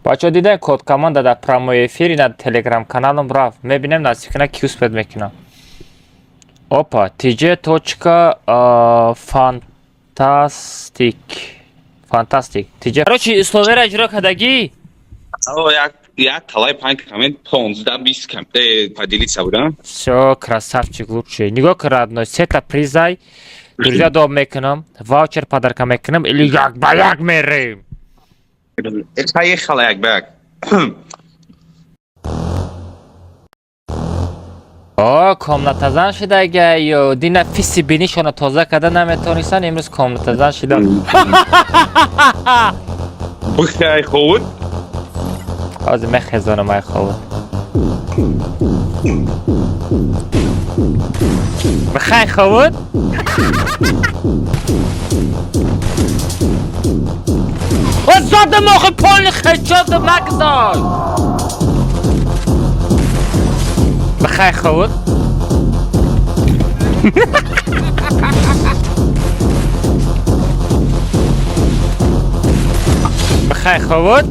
Бачаҳо, дидаем, код команда дар прямой эфир ина телеграм каналам рафт. Мебинем, наздикна ки успеть мекунам. Опа, tj точка фантастик фантастик tj. Короче, условияро иҷро кардагӣ? О, як талаи панҷ коммент, 15 20 поделиться будам. Всё, красавчик, лучший. Нигоҳ кун, родной, сета призай. Друзья доб мекунам, ваучер подарка мекунам или як ба як мерем. Поехала, як ба як. О, комнатазан шидага ё дина фиси бинишона тоза карда наметонистан, имрӯз комнатазан шида. Бихай ховуд. Ҳозир мехезонам ай ховуд. Бихай ховуд? О, задам охи полни хечоту нагзор. Бихай ховуд? Бихай ховуд?